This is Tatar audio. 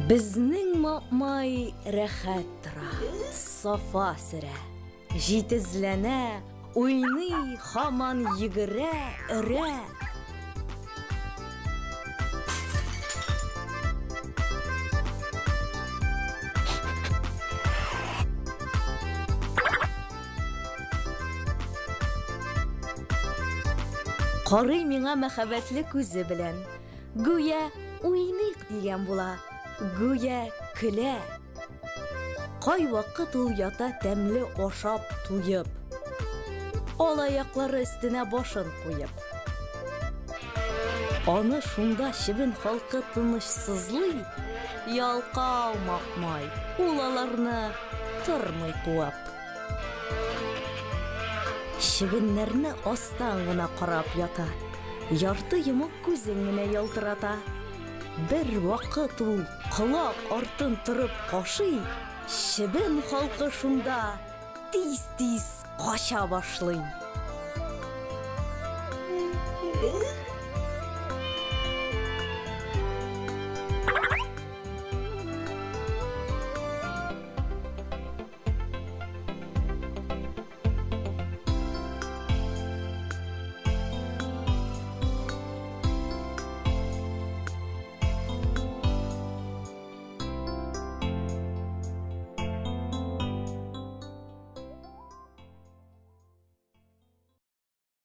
Безнең Мамай рәхәт тора, сафа сөрә. Җитезләнә, уйный, һаман йөгерә, өрә. Карый миңа мәхәббәтле күзе белән. Гүя уйныйк дигән була, гүя көлә. Кайвакыт ул ята тәмле ашап туеп. Ал аяклары өстенә башын куеп. Аны шунда чебен халкы тынычсызлый, ялкау Макмай, ул аларны тормый куып. Чебеннәрне астан гына карап ята, ярты йомык күзен генә ялтырата. Бер вакыт ул колак артын торып кашый, чебен халкы шунда тиз-тиз кача башлый.